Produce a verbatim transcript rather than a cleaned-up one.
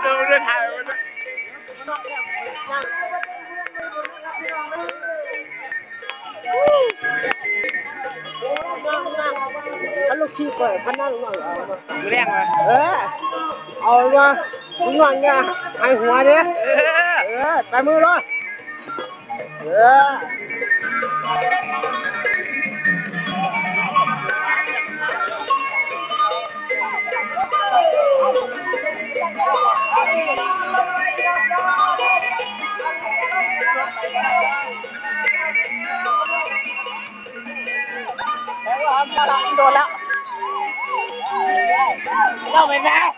เดี๋ยวมันจะถ่ายมันจะ ถ้าลูกขี้เปิดพันนั่งหน่อย ดูแรงมา เออ เอามา มึงหน่อยเนี่ย หายหัวเด้อ เออ เออ ไปมือเลย เออ โดนแล้ว เล่าไปแล้ว